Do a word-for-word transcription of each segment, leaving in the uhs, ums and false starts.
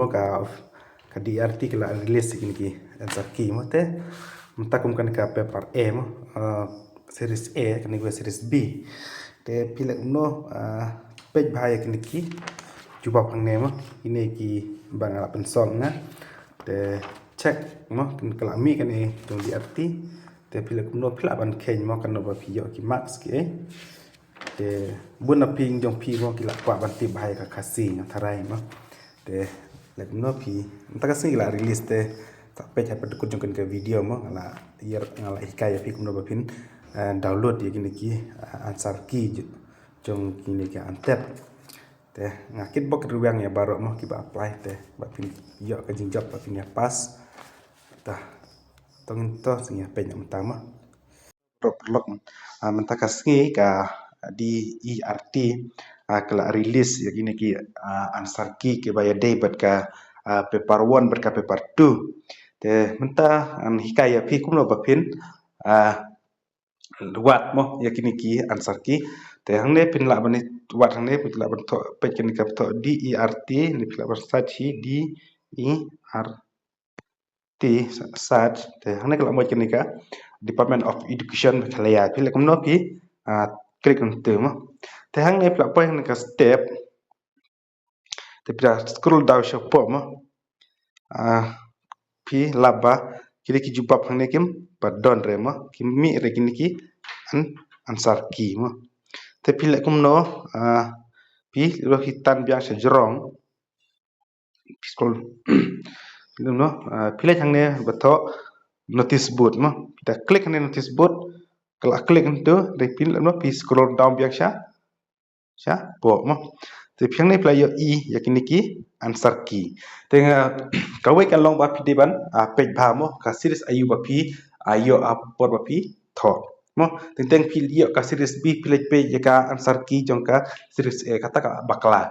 Mo ka, ka D E R T ka la release ïa kine ki answer key mo te. Mynta kum kane ka paper A mo, ah, series A, kane ka series B. Te phi leh kumno, ah, peit bha ïa kine ki jubab hangne mo. Kine kiba nga la pynsolve nga. Te check mo, kane ka la mih kane jong D E R T. Te phi leh kumno, phi lah ban kheiñ mo, kano ba phi ïoh ki marks ki, eh. Te bun na phi jong phi mo ki la kwah ban tip bha ïa ka Khasi, nga tharai mo. Te leh kumno phi, mynta ka sngi la release te, sa peit haduh kut jong kane ka video mo, nga la ïa, nga la hikai ïa phi kumno ba phin, eh, download ïa kine ki, eh, answer key ju-, jong kine ki antet. Te nga kitbok kitrwiang ïa baroh mo kiba apply te ba phin ïoh ka jingjop ba phin ïa pass. Te to ngin to sngi ïa peit mynta mo. Paralok, ah, mynta ka sngi ka D E R T, ah, ka la release ïa kine ki, ah, answer key kiba ïadei bad ka, ah, paper one bad ka paper two. Te mynta ngan hikai ïa phi kumno ba phin, ah, wad mo ïa kine ki answer key. Te hangne phin lah ban wad, hangne phin lah ban thoh, peit kane ka thoh D E R T, ne phin lah ban search hi D E R T, search. Te hangne ka la mih kane ka Department of Education Meghalaya. Phi leh kumno phi, ah, click nangtu mo. Te hangne phi lah poi hangne ka step. Te phi lah scroll down shapoh mo. Ah, phi lah ba kine ki jubab hangne kim pat don re mo. Kim mih re kine ki an-, answer key mo. Te phi leh kumno, ah, phi leh phi tan biang sha jrong. Phi scroll. Phi leh kumno, ah, phi leit hangne ba thoh notice board mo. Phi da click hangne notice board. Ka la click nangtu, te phi leh kumno, phi scroll down biang sha shapoh mo. Te phi hangne phi lah ïohi ïa kine ki answer key. Te nga, kawei ka long ba phi dei ban, ah, peit bha mo ka series aïu ba phi, ah, ïoh ha por ba phi thoh mo. Teng teng phi ïoh ka series B, phi leit peit ïa ka answer key jong ka series A, kata ka bakla.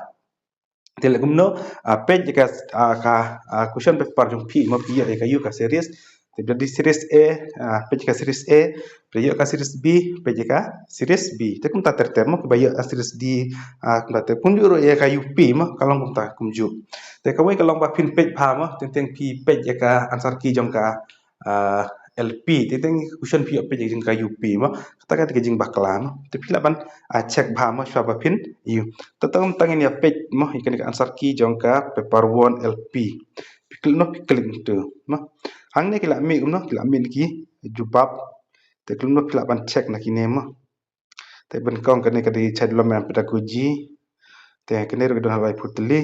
Te leh kumno, ah, peit ïa ka, ah, ka, ah, question paper jong phi mo, phi ïoh ïa ka aïu ka series. Te phi da dei series A, ah, peit ïa ka series A, phi ïoh ka series B, peit ïa ka series B. Te kumta ter ter mo, kiba ïoh ka series D, ah, kumta ter, kumjuh ruh ïa ka U P mo, ka long kumta kumjuh. Te kawei ka long ba phin peit bha mo, teng teng phi peit ïa ka answer key jong ka, ah, L P, teng teng question phi ïoh peit ïa ka jong ka U P mo, kata ka dei ka jingbakla mo. Te phi lah ban, ah, check bha mo shuwa ba phin ïoh. Te tang tang ngin ïa peit mo ïa kane ka answer key jong ka paper one L P. Phi click no, phi click nangtu mo. Hangne ki la mih kumno, ki la mih ki jubab. Te click no, phi lah ban check na kine mo. Te ban kong kane ka dei Child Development and Pedagogy. Te kane ruh ka don ha Laipathaei.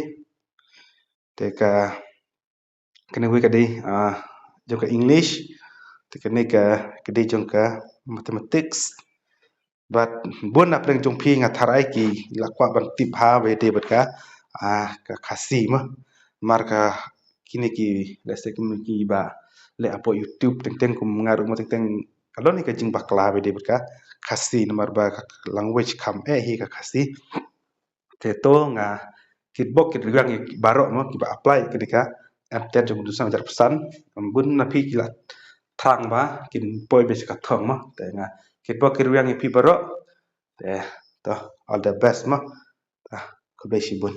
Te ka, kane wei ka dei, ah, jong ka English. Te kane ka, ka dei jong ka Mathematics. Bad bun na pdeng jong phi nga tharai ki la kwah ban tip bha ba ïadei bad ka, ah, ka Khasi mo. Namar ka kine ki, let's say, kine kiba leh hapoh YouTube, teng teng kum nga ruh mo, teng teng ka long hi ka jingbakla ba ïadei bad ka Khasi, namar ba ka language kham eh hi ka Khasi. Te to nga kitbok kitrwiang ïa baroh mo kiba apply ïa kane ka M TET jong u Sir Jairam Kharsan. Bun na phi ki la thrang ba kin poi beit sha ka thong mo. Te nga kitbok kitrwiang ïa phi baroh. Te to, all the best mo. Te khublei shibun.